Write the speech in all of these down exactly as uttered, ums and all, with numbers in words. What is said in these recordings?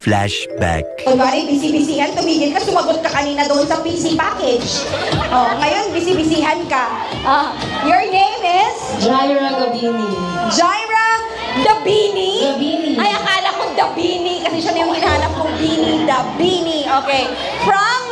Flashback. Kunwari, bisi-bisihan, tumigil ka, sumagot ka kanina doon sa P C package. Oh, ngayon, bisi-bisihan ka. Ah, your name is? Jaira Gabini. Jaira Dabini? Dabini. Ay, akala ko Dabini kasi siya na yung hinahanap kong Bini. Dabini. Okay. From?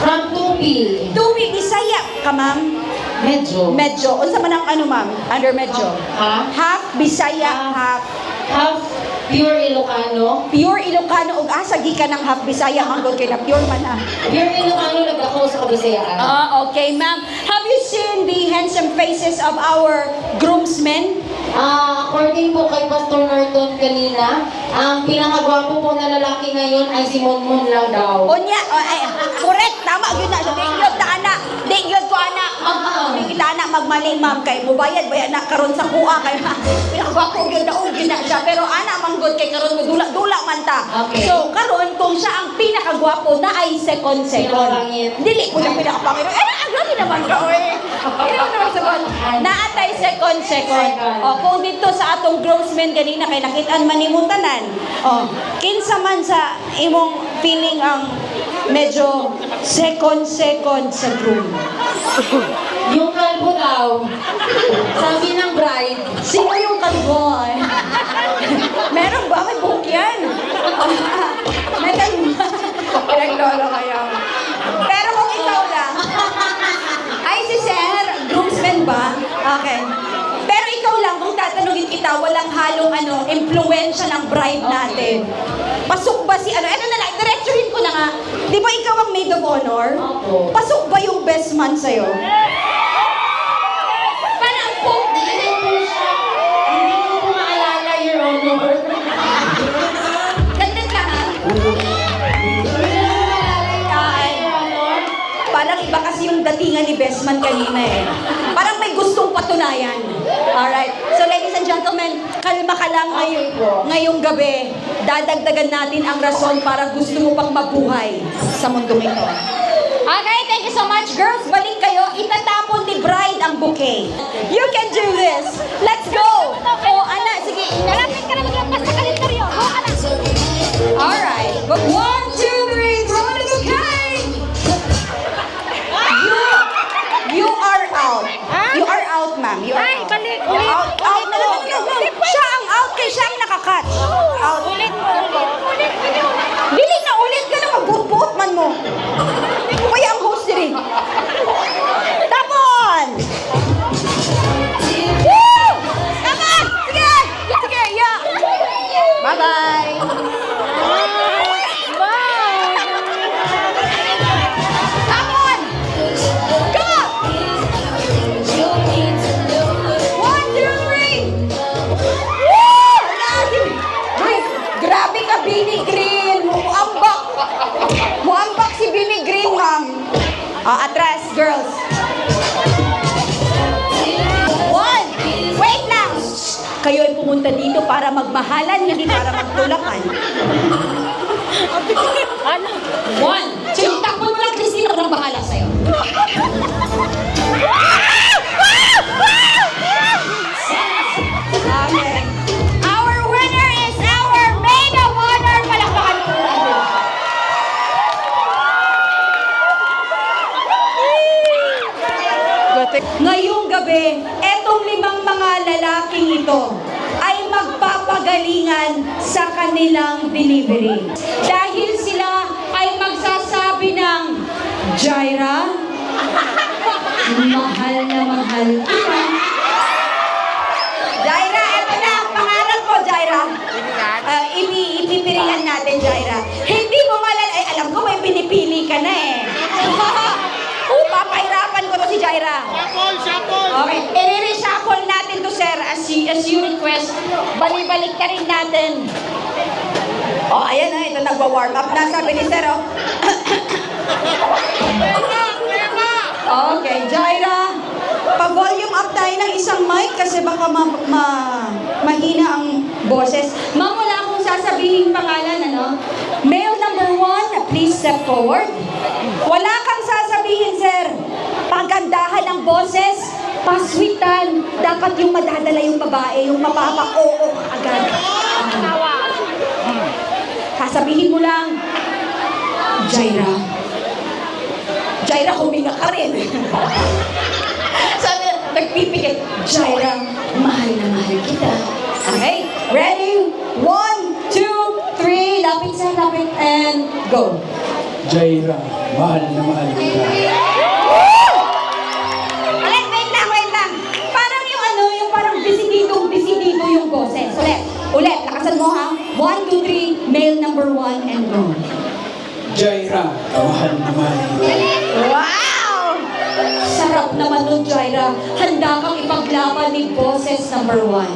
From Tupi. Tupi, Bisaya ka, ma'am? Medyo. Medyo. Unsa man ang ano, ma'am? Under medyo? Ha? Half Bisaya, half. Half. Half pure Ilocano. Pure Ilocano, ug asa gikan ang half Bisaya, manggod kay na pure man, ah. Pure Ilocano, nagdako sa Kabisayaan. Ah, okay, ma'am. Have you seen the handsome faces of our groomsmen? Ah, according po kay Pastor Norton kanina, ang pinakagwapo po na lalaki ngayon ay si Monmon lang daw. Unya, oh, ay, correct, tama gyud na siya. Di gyud ta ana, di gyud ko ana, mag, di kita ana magmali, ma'am, kay mubayad baya na karon sa kuha, kay pinakagwapo gyud na, og gyud na siya. Pero ana manggod kay karon mo dula-dula man ta. Okay. So, karon kung siya ang pinakagwapo, naay second, second. Pinakapangit. Dili ko na pinakapangit. Eh, ang grabe naman ka, oy. Pero naman sa kon, naatay second, second. Second. O, kung dito sa atong groomsmen ganina, kay nakitaan man nimo tanan. O, kinsa man sa imong feeling ang medyo second, second sa groom? Yung kalbo daw. Sabi ng bride. Sino yung kalbo? Meron ba? May buhok yan. May kalbo. Pinaglolo kayo. Pero kung ikaw lang, ay, si Sir, groomsman ba? Okay. Pero ikaw lang, kung tatanungin kita, walang halong ano, impluwensya ng bride natin. Pasok ba si ano? Ano na lang, diretsuhin ko na nga. Di ba ikaw ang maid of honor? Opo. Pasok ba yung best man sa'yo? Parang po. Hindi ko po siya. Hindi ko po maalala, Your Honor. Dagdag lang, ha? Parang iba kasi yung datingan ni Bestman kanina eh. Parang may gustong patunayan. Alright. So, ladies and gentlemen, kalma ka lang ngayon, okay po, ngayong gabi. Dadagdagan natin ang rason para gusto mo pang mabuhay sa mundong ito. Okay, thank you so much. Girls, balik kayo. Itatapon ni Bride ang bouquet. You can do this. Let's go! O, ana, sige. Malapit ka na maglampas sa kalendaryo. Go ka na. Alright. One, two, three, throw the bouquet! You, you are out. Ha? You are out, ma'am. You are out. Ay, balik. Ulit. Out, out na lang. Siya ang out kay siya ang naka-catch. Out. Ulit mo, ulit. Ulit, ulit. Dili na ulit ka na, magbuot-buot man mo. Kaya ang host diri. Tapon! Woo! Tapon! Sige! Sige, yeah! Bye-bye! Tapon! Go! One, two, three! Woo! Ay, grabe ka, Bini Green! Muambak! Muambak si Bini Green, ma'am. Ah, atras, girls. One. Wait lang. Kayo ay pumunta dito para magmahalan, hindi para magtulakan. Ano? One, two, takbo mo lang, Christine. Ako nang bahala sa'yo. Okay. Our winner is our maid of honor. Palakpakan po natin. Ngayong gabi, etong limang mga lalaking ito ay magpapagalingan sa kanilang delivery. Dahil sila ay magsasabi ng, "Jaira, mahal na mahal kita." Jaira, eto na ang pangarap ko, Jaira. Ah, ipi-, ipipiringan natin, Jaira. Hindi mo malal-, ay, alam ko may pinipili ka na eh. Oh, papahirapan ko to si Jaira. Shuffle, shuffle. Okay, i-reshuffle natin to, sir, as you, as you request. Bali-balik ka rin natin. Oh, ayan na, ito nagwa-warm up na, sabi ni sir, oh. Okay, Jaira, pa-volume up tayo ng isang mic kasi baka ma-, ma-, mahina ang boses. Ma'am, wala akong sasabihin pangalan, ano? Male number one, please step forward. Wala kang sasabihin, sir. Pagandahan ang boses, pasweetan. Dapat yung madadala yung babae, yung mapapa-oo ka agad. Ah. Sabihin mo lang, "Jaira." Jaira, huminga ka rin. Sabi, nagpipikit, "Jaira, mahal na mahal kita." Okay? Ready? One, two, three. Lapit, sir, lapit, and go. Jaira, mahal na mahal kita. Ulit, wait lang, wait lang. Parang yung ano, yung parang bisiditong-bisidito yung boses. Ulit, ulit, lakasan mo ha. One, two, three, male number one and go. Jaira, mahal na mahal kita. Wow! Sarap naman nun, Jaira. Handa kang ipaglaban ni boses number one.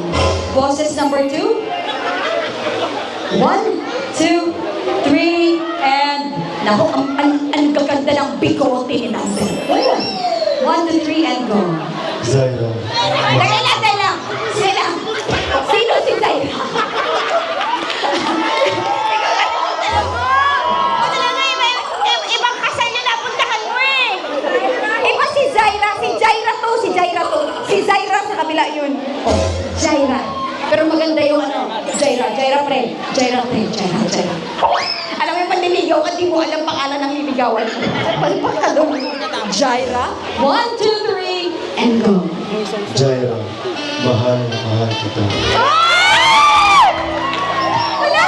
Boses number two? One, two, three, and naku, ang, ang, ang gaganda ng bigote ni number two. One, two, three, and go. Jaira. Teka lang, teka lang. Teka lang. Sino si Jaira? Ikaw, ano mo talaga? Ano talaga, iba, iba, ibang kasal yung napuntahan mo eh. Iba si Jaira, si Jaira to, si Jaira to. Si Jaira sa kabila yun. Oh, Jaira. Pero maganda yung ano, Jaira, Jaira friend. Jaira friend, Jaira, Jaira. Alam mo yung manliligaw ka, di mo alam pangalan ng liligawan. Palpak ka doon. Jaira, one, two, three, and go. Jaira, mahal na mahal kita. Ah! Wala,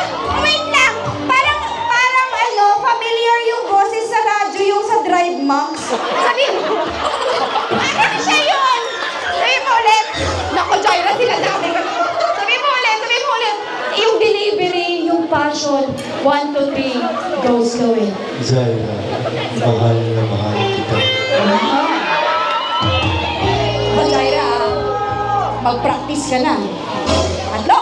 wait lang. Parang, parang ano, familiar yung boses sa radyo, yung sa Drive Max. Sabi mo, parang siya yun. Sabi mo ulit. Naku, Jaira, sinasabi ko. Sabi mo ulit, sabi mo ulit. Yung delivery, yung passion. One, two, three, go, go in. Jaira, mahal na mahal kita. Ba, Jaira, ah, mag-practice ka na. Tatlo.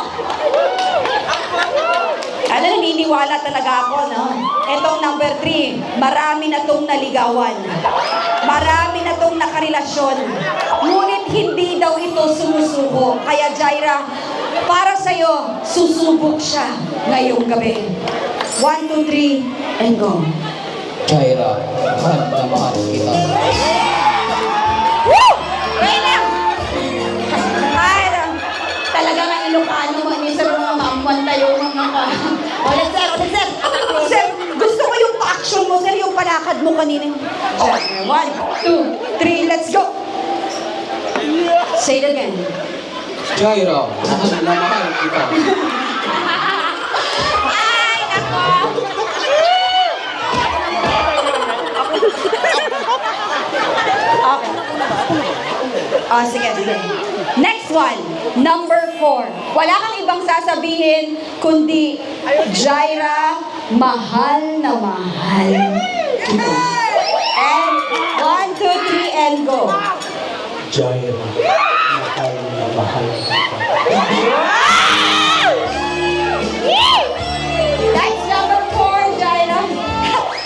Ano, naniniwala talaga ako, no? Etong number three, marami na tong naligawan. Marami na tong nakarelasyon. Ngunit hindi daw ito sumusuko. Kaya, Jaira, para sa'yo, susubok siya ngayong gabi. One, two, three, and go. Jaira, mahal na mahal kita. Woo! Wait lang! Ay, lang. Talaga nga Ilocano mo, ni sir, mga maamuan tayo, mga ka-, ulit, sir, ulit, sir. Sir, gusto ko yung pa-action mo, sir, yung palakad mo kanina. Sir, one, two, three, let's go. Say it again. Jaira, mahal na mahal kita. Ay, nako. Okay. Oh, sige, sige. Next one, number four. Wala kang ibang sasabihin kundi, "Jaira, mahal na mahal kita." And one, two, three, and go. Jaira, mahal na mahal kita. That's number four, Jaira.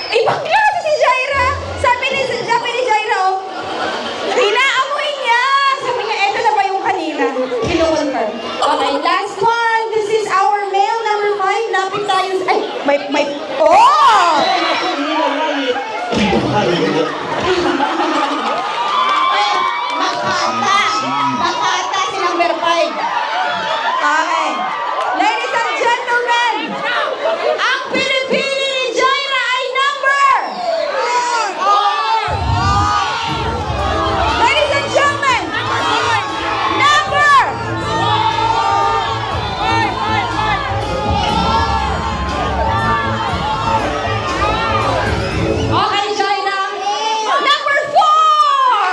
Ibang klase si Jaira. Sabi ni, sabi ni Jaira, oh, inaamoy niya. Sabi niya, "Eto na ba yung kanina?" Kino-confirm. Okay, last one. This is our male number five. Lapit tayo. Ay, may, may, oh! Ay, makata. Makata si number five. Okay. Ladies and gentlemen, ang pinipili ni Jaira ay number. Ladies and gentlemen, number. Okay, Jaira. Number four!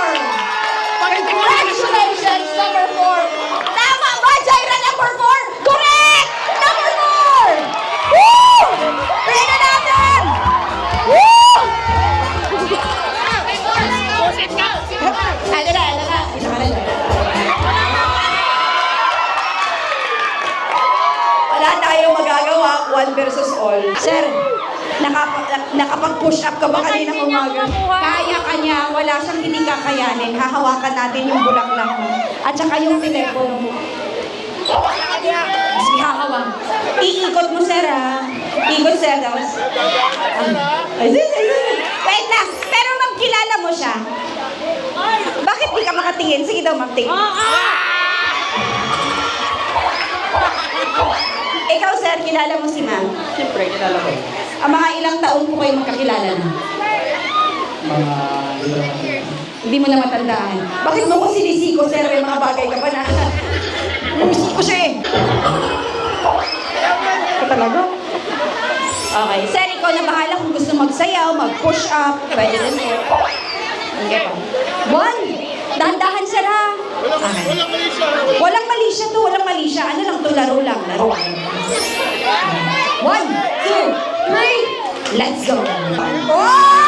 Congratulations, number four. Tama ba, Jaira, number four? Correct! Number four! Woo! Pwede natin! Woo! Ano na, ano na? Wala tayong magagawa, one versus all. Sir, nakapa-, nakapag-push up ka ba kanina umaga? Kaya ka niya, wala siyang hindi kakayanin. Hahawakan natin yung bulaklak mo. At saka yung telepono mo. Sige, hahawak. Iikot mo, sir, ha? Ikot, sir, tapos, ah. Ay, sus, ay, sus. Wait lang. Pero ma'am, kilala mo siya? Bakit di ka makatingin? Sige daw, ma'am, tingin. Ikaw, sir, kilala mo si ma'am? Siyempre, kilala ko. Ang mga ilang taon po kayo magkakilala na? Mga, hindi ko naman. Hindi mo na matandaan. Bakit mo ko sinisiko, sir? May mga bagay ka pa na. Gusto ko siya eh. Ka talaga? Okay. Sir, ikaw na bahala kung gusto magsayaw, mag-push up. Pwede din po. Okay po. One. Dahan-dahan, sir, ha? Okay. Walang mali siya to. Walang mali siya. Ano lang to? Laro lang. Laro. One, two, three. Let's go. Oh!